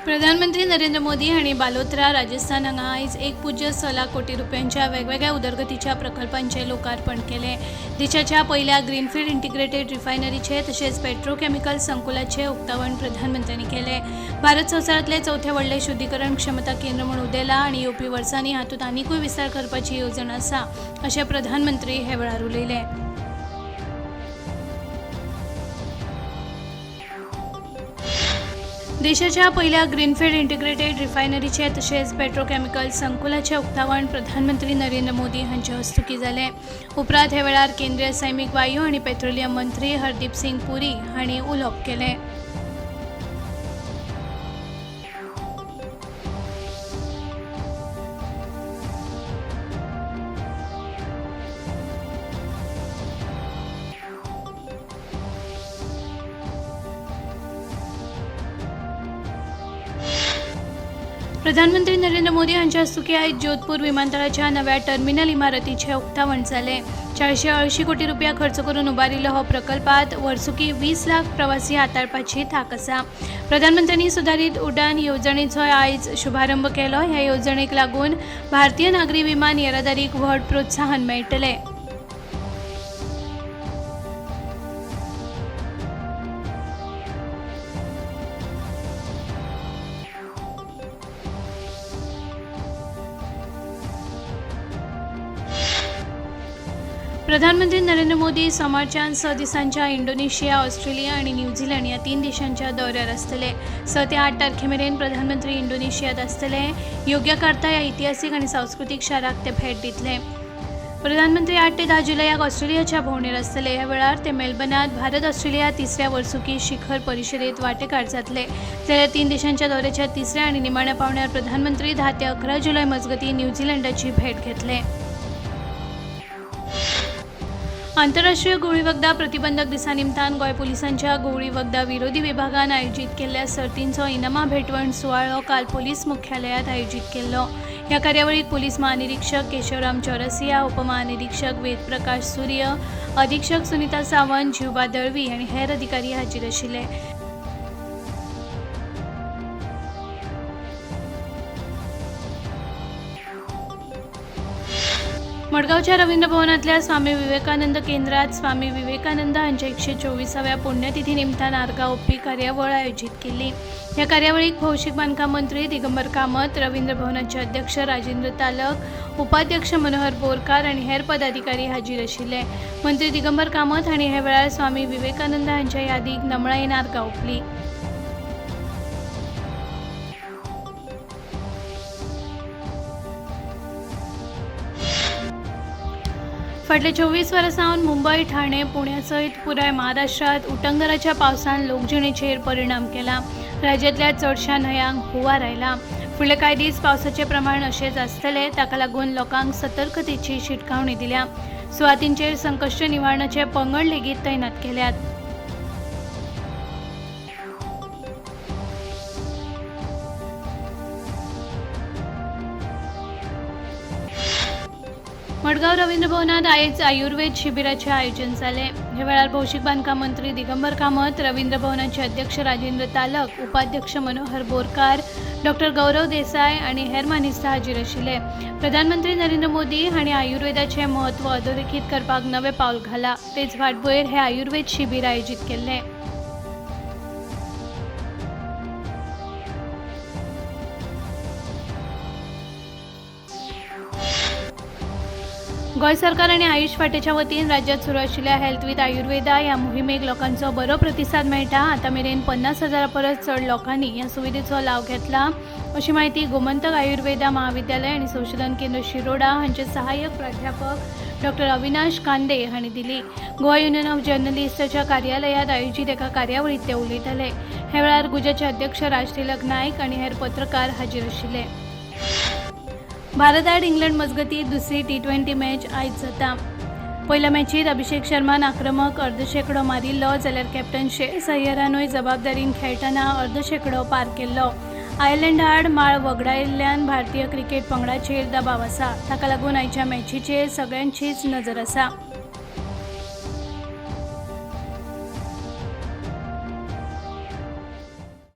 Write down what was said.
प्रधानमंत्री नरेंद्र मोदी हांणी बालोत्रा, राजस्थान हांगा आयज 1.06 लाख कोटी रुपयांच्या वेगवेगळ्या उदरगतीच्या प्रकल्पांचें लोकार्पण केलें. देशाच्या पयल्या ग्रीनफिल्ड इंटिग्रेटेड रिफायनरीचें तशेंच पेट्रोकेमिकल संकुलाचें उक्तावण प्रधानमंत्र्यांनी केलें. भारत संवसारांतलें चवथें व्हडलें शुद्धीकरण क्षमता केंद्र म्हूण उदेला आनी येवपी वर्सांनी हातूंत आनिकूय विस्तार करपाची येवजण आसा अशें प्रधानमंत्री हे वेळार उलयले. देशाच्या पयल्या ग्रीनफिल्ड इंटिग्रेटेड रिफायनरीचें तशेंच पेट्रोकेमिकल संकुलाचें उक्तावण प्रधानमंत्री नरेंद्र मोदी हांचे हस्तुकीं जालें. उपरांत हे वेळार केंद्रीय सैमीक वायू आनी पेट्रोलियम मंत्री हरदीप सिंग पुरी हांणी उलोवप केलें. प्रधानमंत्री नरेंद्र मोदी हांच्या हस्तुकीं आयज जोधपूर विमानतळाच्या नव्या टर्मिनल इमारतीचें उक्तावण जालें. 480 कोटी रुपया खर्च करून उबारिल्लो हो प्रकल्पांत वर्सुकी 20 लाख प्रवासी हाताळपाची तांक आसा. प्रधानमंत्र्यांनी सुदारीत उडान येवजणेचोय आयज शुभारंभ केलो. ह्या येवजणेक लागून भारतीय नागरी विमान येरादारीक व्हड प्रोत्साहन मेळटलें. प्रधानमंत्री नरेंद्र मोदी सोमारच्यान 6 दिसांच्या इंडोनेशिया, ऑस्ट्रेलिया आनी न्यूझीलंड ह्या 3 देशांच्या दौऱ्यार आसतले. 6 ते 8 तारखे मेरेन प्रधानमंत्री इंडोनेशियांत आसतले. योग्याकार्ता ह्या इतिहासीक आनी सांस्कृतीक शाराक ते भेट दितले. प्रधानमंत्री 8 ते 10 जुलयाक ऑस्ट्रेलियाच्या भोंवडेर आसतले. ह्या वेळार ते मेलबर्नांत भारत ऑस्ट्रेलिया तिसऱ्या वर्सुकी शिखर परिशदेंत वांटेकार जातले. जाल्यार 3 देशांच्या दौऱ्याच्या तिसऱ्या आनी निमाण्या पावंड्यार प्रधानमंत्री 10 ते 11 जुलय मजगतीं न्यूझीलंडाची भेट घेतले. आंतरराष्ट्रीय गोळी वखदां प्रतिबंधक दिसा निमतान गोंय पुलिसांच्या गोळी वखदां विरोधी विभागान आयोजीत केल्ल्या सर्तींचो इनामां भेटवण सुवाळो काल पोलीस मुख्यालयांत आयोजीत केल्लो. ह्या कार्यावळीक पोलीस महानिरीक्षक केशवराम चौरसिया, उपमहानिरीक्षक वेदप्रकाश सूर्य, अधीक्षक सुनीता सावंत, जिवबा दळवी आनी हेर अधिकारी हाजीर आशिल्ले. मडगांवच्या रवींद्र भवनांतल्या स्वामी विवेकानंद केंद्रात स्वामी विवेकानंद हांच्या 124व्या पुण्यतिथी निमतान आर्गां ओंपपी कार्यावळ आयोजीत केल्ली. ह्या कार्यावळीक भौशीक बांदकाम मंत्री दिगंबर कामत, रवींद्र भवनाचे अध्यक्ष राजेंद्र तालक, उपाध्यक्ष मनोहर बोरकार आनी हेर पदाधिकारी हाजीर आशिल्ले. मंत्री दिगंबर कामत हांणी ह्या वेळार स्वामी विवेकानंद हांच्या यादीक नमळायेन आर्गां ओंपली. फाटल्या 24 वरां सावन मुंबय, ठाणे, पुण्या सयत पुराय महाराष्ट्रांत उटंगराच्या पावसान लोकजिणेचेर परिणाम केला. राज्यांतल्या चडशा न्हंयांक हुंवार आयला. फुडले कांय दीस पावसाचें प्रमाण अशेंच आसतलें. ताका लागून लोकांक सतर्कतेची शिटकावणी दिल्या. सुवातींचेर संकश्ट निवारणाचे पंगड लेगीत तैनात केल्यात. मडगांव रवींद्र भवनात आयज आयुर्वेद शिबिराचें आयोजन जालें. ह्या वेळार भौशीक बांदकाम मंत्री दिगंबर कामत, रवींद्र भवनाचे अध्यक्ष राजेंद्र तालक, उपाध्यक्ष मनोहर बोरकार, डॉक्टर गौरव देसाय आनी हेर मानेस्त हाजीर आशिल्ले. प्रधानमंत्री नरेंद्र मोदी हांणी आयुर्वेदाचें म्हत्व अधोरेखीत करपाक नवें पावल घालां. तेच फाटभुंयेर हें आयुर्वेद शिबीर आयोजीत केल्लें. गोंय सरकार आनी आयुष फांट्याच्या वतीन राज्यांत सुरू आशिल्ल्या हेल्थ विथ आयुर्वेदा ह्या मोहिमेक लोकांचो बरो प्रतिसाद मेळटा. आतां मेरेन 50,000 परस चड लोकांनी ह्या सुविधेचो लाव घेतला अशी म्हायती गोमंतक आयुर्वेदा महाविद्यालय आनी संशोधन केंद्र शिरोडा हांचे सहाय्यक प्राध्यापक डॉक्टर अविनाश कांदे हांणी दिली. गोवा युनियन ऑफ जर्नलिस्टाच्या कार्यालयांत आयोजीत एका कार्यावळींत ते उलयताले. ह्या वेळार गुजाचे अध्यक्ष राजतिलक नायक आनी हेर पत्रकार हाजीर आशिल्ले. भारत आड इंग्लंड मजगतीं दुसरी T20 match आयज जाता. पयल्या मॅचीत अभिषेक शर्मान आक्रमक अर्द शेंकडो मारिल्लो, जाल्यार कॅप्टन श्रेयस अय्यरानूय जबाबदारीन खेळटना अर्द शेंकडो पार केल्लो. आयर्लंड आड माळ वगडायिल्ल्यान भारतीय क्रिकेट पंगडाचेर दबाव आसा. ताका लागून आयच्या मॅचीचेर सगळ्यांचीच नजर आसा.